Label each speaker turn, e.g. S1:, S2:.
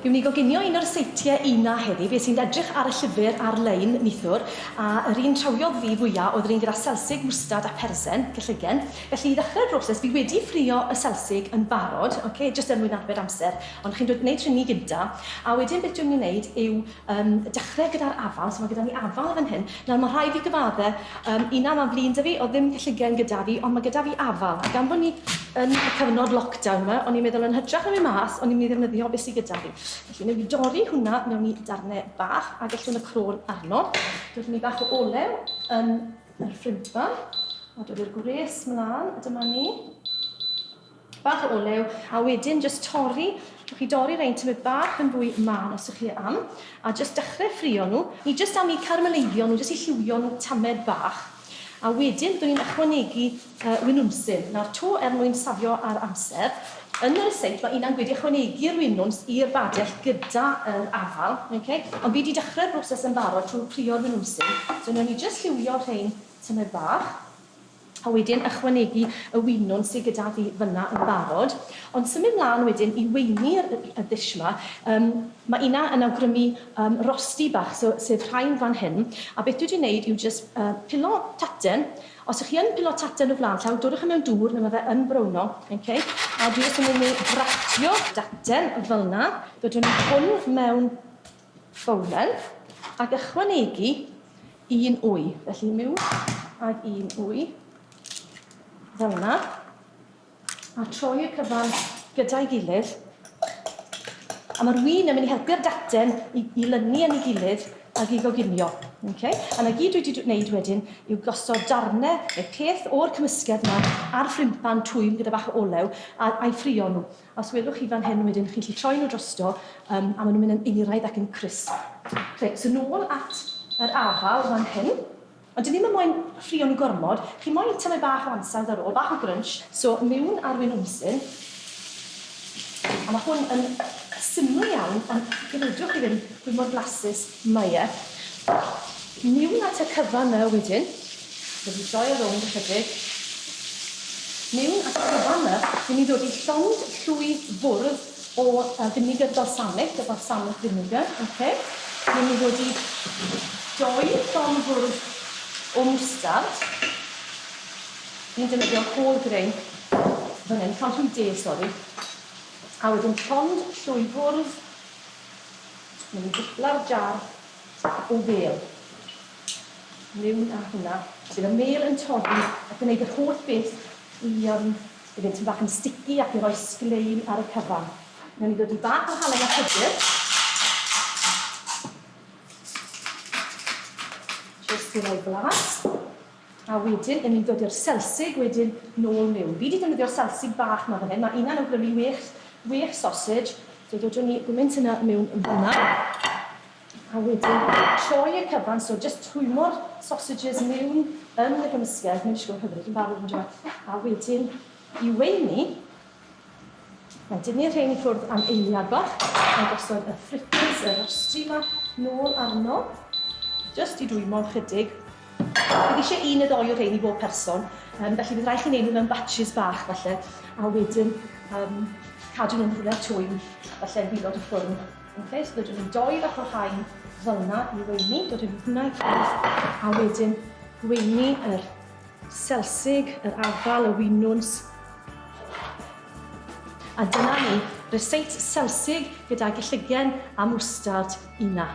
S1: Fi'n mynd i goginio un o'r ryseitiau Ina heddi. Fues i'n edrych ar y llyfr ar-lein nithwr, a yr un trawiodd fi fwya oedd yr un gyda selsig, mwstad a persen, cellygen. Felly i ddechrau'r broses, fi wedi ffrio y selsig yn barod, ok, jyst er mwyn arbed amser, ond chi'n dod wneud rheini gynta. A wedyn beth dwi'n mynd i wneud yw Yym, dechrau gyda'r afal, so mae gyda ni afal fan hyn. Nawr, mae rhaid fi gyfadde, yym, Ina, mae'n flin 'da fi, oedd ddim cellygen gyda fi, ond mae gyda fi afal. A gan bod ni yn y cyfnod lockdown 'ma, o'n i'n meddwl yn hytrach na mynd mas, o'n i'n mynd i ddefnyddio beth sydd gyda fi. Felly, wnawn ni dorri hwnna mewn i darnau bach, a gallwn y crôn arno. Dod ni bach o olew yn yr ffrimpan, a dod i'r gwres mlaen, a dyma ni. Bach o olew, a wedyn jyst torri, gewch chi dorri rein tymed bach yn fwy mân os ych chi am, a jyst dechrau ffrio nhw. Ni jyst am i carameleiddio nhw, jyst i lliwio nhw tamed bach. A wedyn byddwn ni'n ychwanegu uh, winwnsyn. Nawr to er mwyn safio ar amser, yn y ryseit mae Ina'n gweud i ychwanegu'r winwns i'r badell gyda yr afal, okay? Ond fi wedi dechrau'r broses yn barod trwy prio'r winwnsyn, so wnawn ni jyst lliwio rhein tymed bach. a wedyn ychwanegu y winwns sydd gyda fi fan'na yn barod. Ond symud mlaen wedyn i weini'r y dish 'ma, yym ma' una yn awgrymu yym rosti bach, so sef rhain fan hyn, a beth dwi 'di wneud yw jyst yy pilo taten, os 'ych chi yn pilo taten o flaen llaw, dodwch e mewn dŵr neu ma' fe yn browno, ok, a dwi jyst yn mynd i fratio daten fel 'na, dodwn ni hwn mewn fowlen ac ychwanegu un wy. Felly miwn ag un wy fel yna. A troi y cyfan gyda'i gilydd. A mae'r wyn yn mynd i helpu'r daten i, i lynu yn ei gilydd ag i goginio. Okay? A na gyd dwi wedi gwneud wedyn yw gosod darnau neu peth o'r cymysgedd yma ar ffrimpan twym gyda bach o olew a, a'i ffrio nhw. Os welwch chi fan hyn wedyn, chi'n gallu troi nhw drosto, um, a maen nhw'n mynd yn euraidd ac yn crisp. Reit, so nôl at yr afal fan hyn. Ond dyn ni'm yn moyn ffrio nhw gormod. Chi moyn tymed bach o ansawdd ar ôl, bach o grunch. So, miwn ar winwnsyn. A mae hwn yn syml iawn, ond gredwch chi ddim pwy mor blasus mae e. Miwn at y cyfan 'na wedyn. Wedi troi o rownd ychydig. Miwn at y cyfan 'na, fi'n mynd i ddod i llond llwy fwrdd o uh, finegr balsamic, y balsamic vinegar, ok? Fi'n mynd i ddod i doi llond fwrdd o mwstard. Ni'n defnyddio whole grain fan hyn, llond llwy de, sori. A wedyn llond llwy fwrdd, mynd i gwpla'r jar o fêl. Miwn â hwnna. Bydd y mêl yn toddi ac yn gwneud yr holl beth i um, i fynd tipyn bach yn sticky ac i roi sglein ar y cyfan. Newn ni ddod i bach o halen a pupur. Jyst i roi blas. A wedyn, yn ni'n dod i'r selsig wedyn nôl miwn. Fi 'di defnyddio'r selsig bach 'ma fan hyn, ma' Ina'n awgrymu wech, wech sausage, so dodwn ni gwmynt yna miwn fan'na. A wedyn troi y cyfan, so jyst twymo'r sausages miwn yn y gymysgedd, mae'n disgwyl hyfryd yn barod on'd yw e? A wedyn i weini, Mae'n dynnu'r rhein i ffwrdd am eiliad bach a gosod y fritters, y rosti 'ma, nôl arno, jyst i dwymo chydig. Bydd eisiau un neu ddoi o rhein i bob person, um, felly bydd rhaid chi wneud nhw mewn batches bach falle, a wedyn um, cadw nhw'n rhywle twym, falle yn gwylod y ffwrn. Okay, so dod nhw'n doi bach o haen fel yna i weini, dod nhw'n hwnna i ffwrdd, a wedyn gweini yr selsig, yr afal, y winwns. A dyna ni, ryseit selsig gyda gellygen a mwstard Ina.